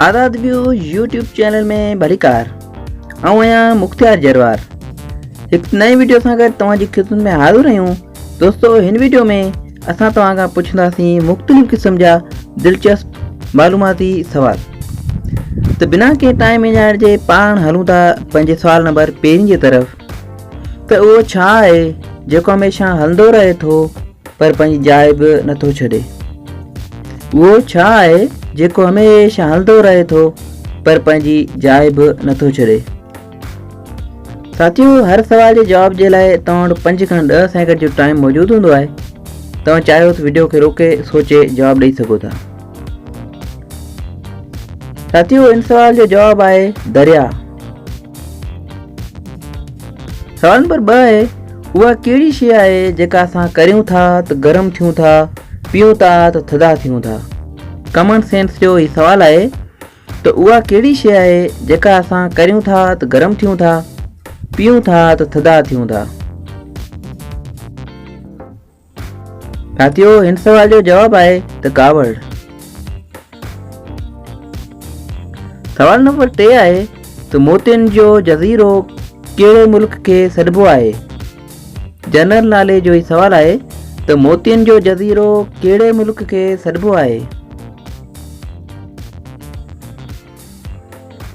آزاد ويو YouTube channel ۾ ڀليڪار آئون آهيان مختيار جروار هڪ نئين ويڊيو سان گڏ توهان جي خدمت ۾ حاضر آهيون دوستو هن ويڊيو ۾ اسان توهان کان پڇنداسين مختلف قسم جا دلچسپ معلوماتي سوال ته بنا ڪنهن ٽائيم وڃائڻ جي پاڻ هلون ٿا پنهنجي سوال نمبر پهرين جي طرف ته اهو ڇا آهي جيڪو هميشه هلندو رهي ٿو پر پنهنجي جاء به نٿو ڇڏي. اهو ڇا آهي جيڪو هميشه هلندو رهي ٿو پر پنهنجي جاء به نٿو ڇڏي؟ ساٿيو هر سوال جي جواب جي لاء توهان وٽ 5 کان 10 سيڪنڊ جو ٽائيم موجود هوندو آهي. توهان چاهيو ته وڊيو کي روڪي سوچي جواب ڏئي سگهو ٿا. ساٿيو ان سوال جو جواب آهي درياء. سوال نمبر 2 آهي اها ڪهڙي شيء آهي جيڪا اسان ڪريون ٿا ته گرم ٿيون ٿا، پيئون ٿا ته ٿڌا ٿيون ٿا؟ ڪامن سينس جو هي سوال آهي ته اها ڪهڙي شيء آهي جيڪا اسان ڪريون ٿا ته گرم ٿيون ٿا، پيئون ٿا ته ٿڌا ٿيون ٿا؟ ساٿيو هن سوال جو جواب آهي ته ڪاوڙ. سوال نمبر 3 آهي ته موتين جو جزيرو ڪهڙي ملڪ کي سڏبو آهي؟ جنرل نالي جو هي سوال آهي ته موتين جو جزيرو ڪهڙي ملڪ کي سڏبو آهي؟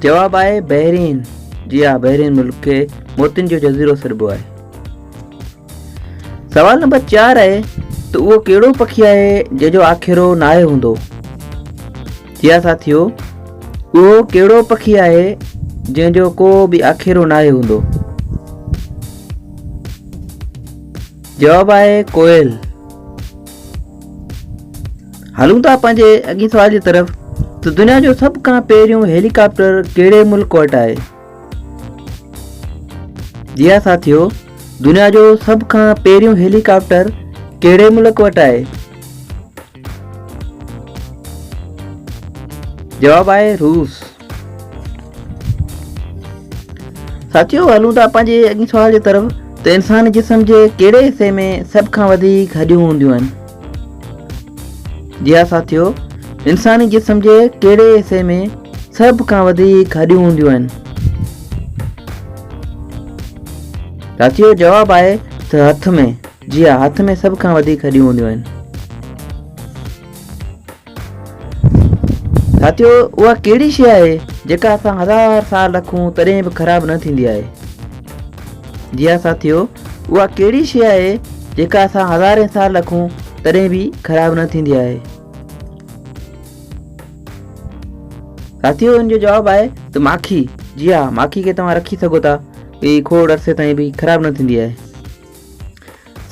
جواب آهي بحرين. جي ها بحرين ملڪ کي موتين جو جزيرو سڏبو آهي. سوال نمبر 4 آهي ته اهو ڪهڙو پکي آهي جنهن جو آکيرو ناهي هوندو؟ جي ها ساٿيو اهو ڪهڙو پکي آهي جنهن جو ڪو به آکيرو ناهي هوندو؟ جواب آهي ڪوئل. هلون ٿا پنهنجي اڳين سوال جي طرف ته دنيا جو سڀ کان پهريون هيليڪاپٽر ڪهڙي ملڪ وٽ آهي؟ جي ها ساٿيو دنيا جو سڀ کان پهريون هيلي ڪاپٽر ڪهڙي ملڪ وٽ آهي؟ جواب آهي روس. ساٿيو هلون ٿا پنهنجي اڳين سوال جي طرف ته انساني جسم جي ڪهڙي حصي ۾ سڀ کان وڌيڪ هڏيون هونديون آهن؟ جي ها ساٿيو انساني جسم جي ڪهڙي حصي ۾ سڀ کان وڌيڪ هڏيون هونديون آهن؟ ساٿيو جواب آهي ته هٿ ۾. جي ها هٿ ۾ سڀ کان وڌيڪ هڏيون هونديون آهن. ساٿيو اها ڪهڙي شيء آهي جيڪا اسان هزار سال رکون تڏهن به خراب نه ٿيندي آهي؟ جي ها ساٿيو اها ڪهڙي شيء آهي جيڪا اسان هزارين سال رکون تڏهن به خراب نه ٿيندي آهي؟ ساٿيو ان جو جواب آهي ته ماکي. جي ها ماکي کي توهان رکي سگهو ٿا هي کوڙ عرصي تائين به خراب نه ٿيندي آهي.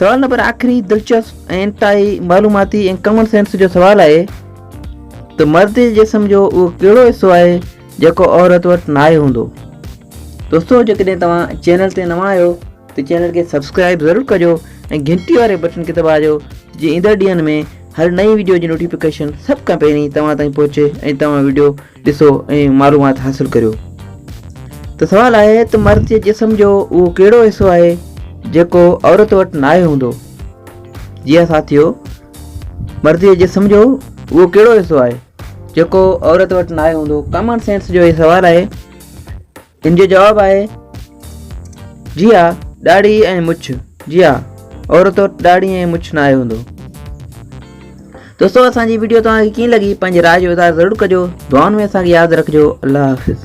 سوال نمبر آخري دلچسپ ۽ انتهائي معلوماتي ۽ ڪامن سينس جو سوال آهي ته مرد جي جسم جو اهو ڪهڙو حصو آهي جيڪو عورت وٽ ناهي هوندو؟ دوستو جيڪڏهن توهان چينل تي نوان آهيو ته چينل کي سبسڪرائب ضرور ڪجو ۽ گهنٽي واري بٽڻ کي دٻايو جيئن ايندڙ ڏينهن ۾ هر نئين ويڊيو جي نوٽيفڪيشن سڀ کان پهرين توهان تائين پهچي ۽ توهان ويڊيو ڏسو ۽ معلومات حاصل ڪريو. ته سوال آهي ته مرد جي جسم جو اهو ڪهڙو حصو آهي جيڪو عورت وٽ ناهي هوندو؟ جي ها ساٿيو مرد جي جسم جو اهو ڪهڙو حصو آهي جيڪو عورت وٽ ناهي هوندو؟ ڪامن سينس جو هي سوال آهي. ان جو جواب آهي جي ها ڏاڙهي ۽ مڇ. جي ها عورت وٽ ڏاڙهي ۽ مڇ ناهي هوندو. دوستو اسان جي وڊيو توهان کي ڪيئن لڳي پنهنجي راء جو اظهار ضرور ڪجو. دعائن ۾ اسان کي ياد رکجو. الله حافظ.